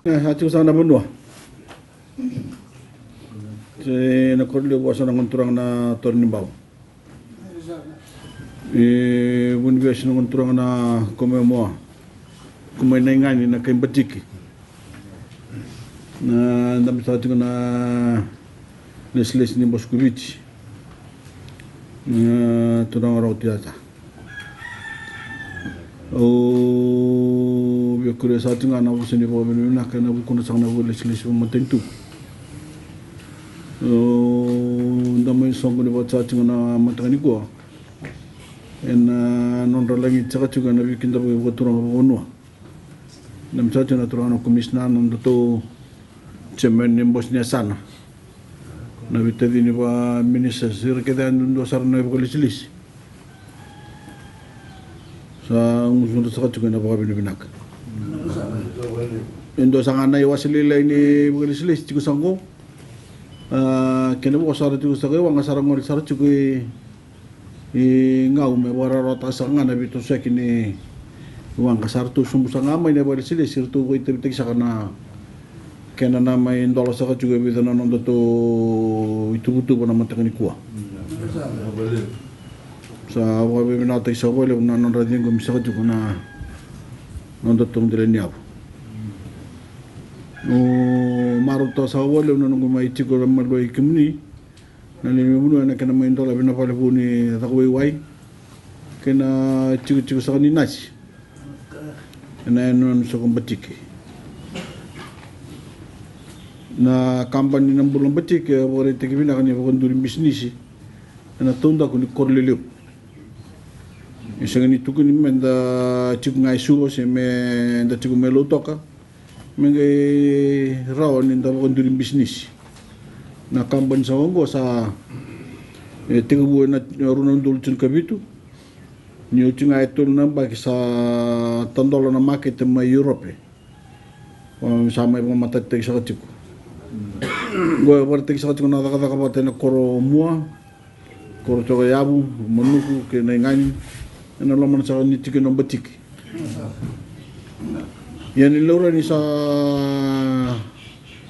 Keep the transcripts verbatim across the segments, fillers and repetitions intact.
E, sa tiko saka na vanua. Se na koro levu vua sa na gone turaga na Toro ni Bau. E vunivesu na gone turaga na Komemoa. Kumai na igani na kai Batiki. Na dabe saka tiko na lesilesi ni Boskoviti. Na turaga rau tiata. Au via kuria saka tiko ga na vosa ni vakavinavinaka ena vukuna saka na vakalesilesi vakamatanitu. Au da mai soqoni vata saka tiko na mataka nikua ena nodra lagiti saka tiko ena veikidavaki vakaturaga vakavanua. Na misa tiko na turaga na komisina, na nodatou chairman ni bose ni yasana, na veitacini vakaministers, ira kece yadudua sara na ivakalesilesi. Sa gusudra saka tiko ena vakavinavinaka. E dua saka ga na iwase lailai ni vakalesilesi tiko saka qo. A, kena vo sara tiko saka i waqa, sa ra gole sara tiko i i Gau me vakarawarawataka saka ga na veitosoyaki ni waqa. Sa ratou sobu saka ga mai na ivakalesilesi, ratou vakaitavitaki saka na kena na mai dola saka tiko e vica na nodatou ituvatuva na mataka nikua. Sa vakavinavinakataki saka vakalevu na nodra ciqomi saka tiko na nodatou dela ni yavu. Au marautaka saka vakalevu na noqu mai tiko na malua i kemuni na lewe ni vanua ena kena mai dolavi na vale vou ni caka waiwai kei na tikotiko saka ni nasi ena yanuyanu saka o Batiki. Na kabani na Bula Batiki e vakaraitaki vinaka ni vakaduri bisinisi ena taudaku ni koro lelevu. E sega ni tukuni me da tiko ga e Suva se me da tiko mai Lautoka me qai rawa ni da vakaduri bisinisi. Na kabani sa oqo sa, e, tekivu ena rua na udolu tinikavitu, ni oti ga e tolu na yabaki sa tadola na makete mai Europe. Sa mai vakamatatataki saka tiko. Oqo e vakaraitaki saka tiko na cakacaka vata ena koro o Mua, koro toka yavu, Manuku kei Naigani, ena loma saka ni tikina o Batiki. Ia ni laura ni sa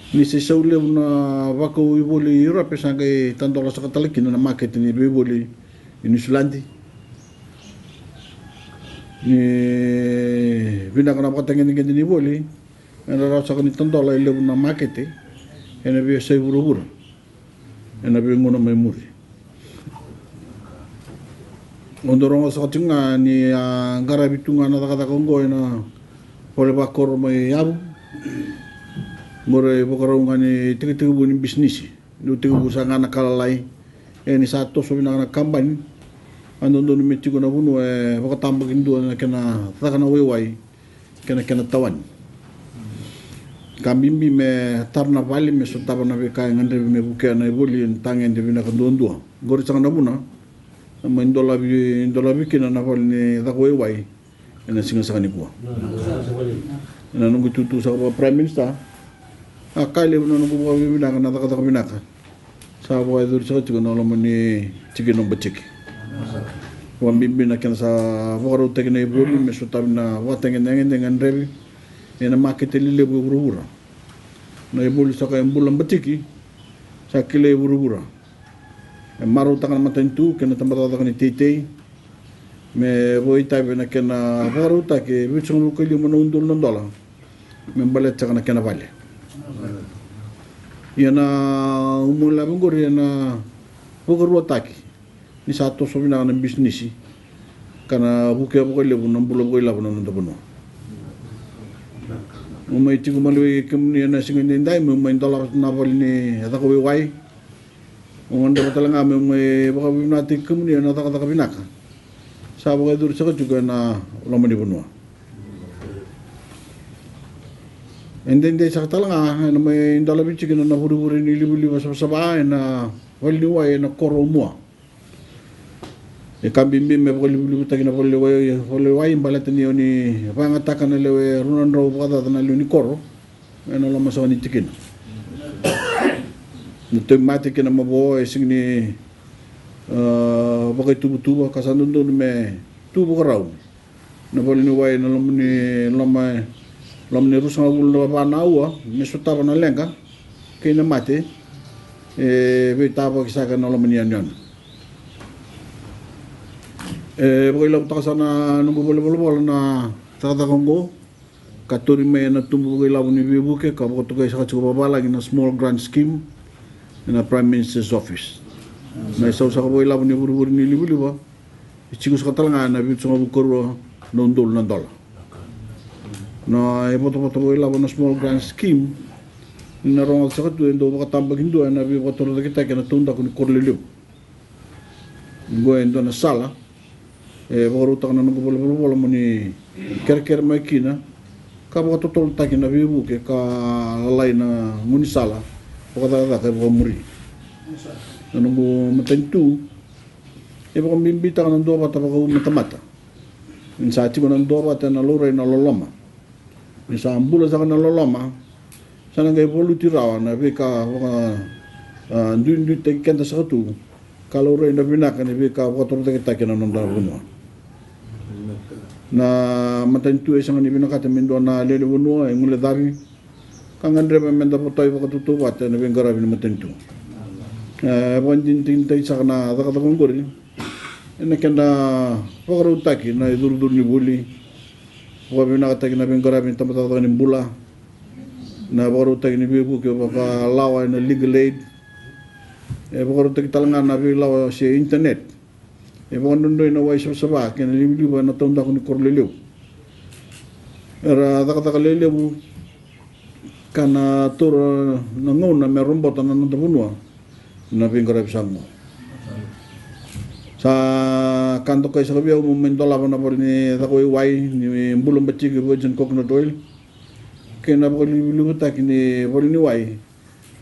ni sa isau levu na vakau ivoli i Europe, sa qai tadola saka tale kina na makete ni veivoli i Niusiladi. Ni vinaka na vakatagedegede ni voli, ena rawa saka ni tadola e levu na makete ena veiyasai vuravura ena veigauna mai muri. Au dau rogoca saka tiko ga ni a qaravi tu ga na cakacaka oqo ena vale vakoro mai yavu. Oqori e vakarau ga ni tekitekivu ni bisinisi. Niu tekivu saka ga na ka lalai, e ni sa toso vinaka na kabani, a dodonu me tiko na vanua e vakatabakidua na kena caka na waiwai kei na kena tawani. Ka bibi me tara na vale me sotava na veika e gadrevi me vukea na ivoli ena tagede vinaka duadua. Oqori saka na vuna na mai dolavi, dolavi kina na vale ni caka waiwai ena siga saka nikua. Ena noqu itutu saka vaka Prime Minister, a ka levu na noqu vakavinavinaka na cakacaka vinaka sa vakayacori saka tiko ena loma ni tikina o Batiki. Vakabibi na kena sa vakarautaki na ivoli me sotavi na vakatagedegede e gadrevi ena makete lelevu e vuravura. Na ivoli saka e Bula Batiki sa kilai e vuravura. E marautaka na matanitu kei na tabacakacaka ni teitei me vakaitavi ena kena vakarautaki e vitusagavulu ka lima na udolu na dola me baleta saka na kena vale. Ia na umulave oqori ena vakaruataki ni sa toso vinaka na bisinisi ka na vukea vakalevu na bula vakailavo na noda vanua. Mo mai tiko maliwai kei kemuni ena siga edaidai, mo mai dola na vale ni caka waiwai. Au gadreva tale ga meu mai vakavinavinakataki kemuni ena cakacaka vinaka sa vakayacori saka tiko ena loma ni vanua. Edaidai saka tale ga ena mai dolavi tiko na vurevure ni livaliva savasava ena valeniwai ena koro o Mua. E ka bibi me vakalivulivutaki na valeniwai, valeniwai baleta ni o ni vakayagataka na lewe rua na drau vakacaca na lewe ni koro ena loma saka ni tikina. Na tauvimate kei na mavoa e sega ni, a, vakaituvatuva ka sa dodonu me tu vakarau na valeniwai ena loma ni, loma Loma ni ruasagavulu na va na aua me sotava na leqa kei na mate e veitavaki saka ena loma ni yanuyanu. E vakailavutaka saka na noqu valenivolavola na cakacaka oqo, ka tauri mai ena tubu vakailavo ni veivuke ka vakatokai saka tiko vavalagi na small grant scheme ena Prime Minister's Office. Na isau saka vakailavo ni vurevure ni livaliva e tiko saka tale ga ena vitusagavulu karua na udolu na dola. Na ivotavota vakailavo na small grant scheme ni na rogoca saka tu e dau vakatabakidua ena veivakatorocaketaki ena taudaku ni koro lelevu. Oqo e dua na sala e vakarautaka na noqu valenivolavola mo ni kerekere mai kina ka vakatotolotaki na veivuke ka lalai na gaunisala vakacakacaka e vakamuri. Na noqu matanitu e vakabibitaka na duavata vakaumatamata. Ni sa tiko na duavata ena laurai na loloma. Ni sa bula saka na loloma, sa na qai valuti rawa na veika vaka, a, duiduitaki keda saka tu ka laurai na vinaka ni veika vakatorocaketaki ena noda vanua. Na matanitu e sega ni vinakata me dua na lewe ni vanua e guilecavi ka gadreva me da votai vakatautauvata ena veiqaravi ni matanitu. E vakadinadinataki saka na cakacaka oqori ena keda vakarautaki na icurucuru ni vuli, vakavinakataki na veiqaravi ni tabacakacaka ni bula, na vakarautaki ni veivuke vakalawa ena legal aid, e vakarautaki tale ga na veilawa se internet. E vakadrodroi na wai savasava kei na livaliva ena taudaku ni koro lelevu. Era cakacaka lelevu ka na taura na gauna me robota na noda vanua na veiqaravi sa oqo. Sa ka dokai saka vei au meu mai dolava na vale ni caka waiwai ni bula batiki, virgin coconut oil, kei na vakalivalivataki ni vale ni wai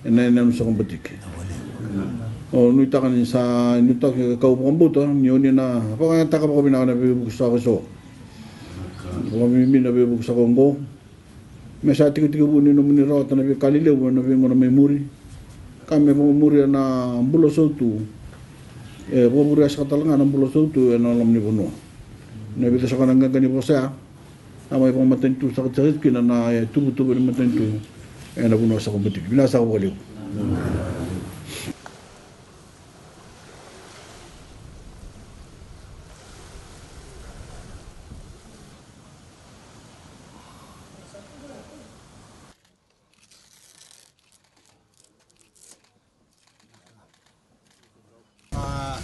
ena yanuyanu saka batiki. Au nuitaka ni sa nuitaki kau vakabauta ni oni na vakayagataka vakavinaka na veivuke saka eso. Vakabibi na veivuke saka oqo me sa tikotiko vu ni nomuni rawata na veika lelevu ena veigauna mai muri, ka me vakamuria na bula sautu. E vakamuria saka tale ga na bula sautu ena loma ni vanua. Na vica saka na qaqa ni vosa ya, a mai vakamatanitu saka tiko kina na, e, tuvatuva ni matanitu ena vanua saka batiki. Vinaka saka vakalevu. A,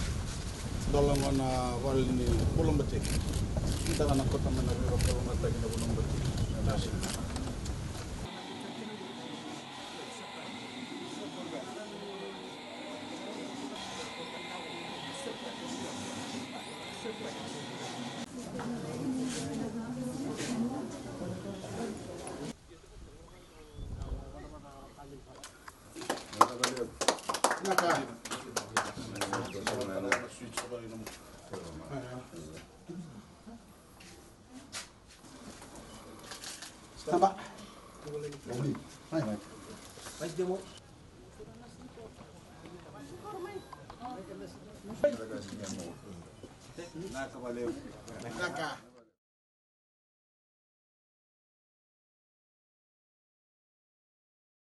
dola qo na vale ni bula batiki. Ita ga na kota mai na veivakalougatataki na vanua batiki. Naka.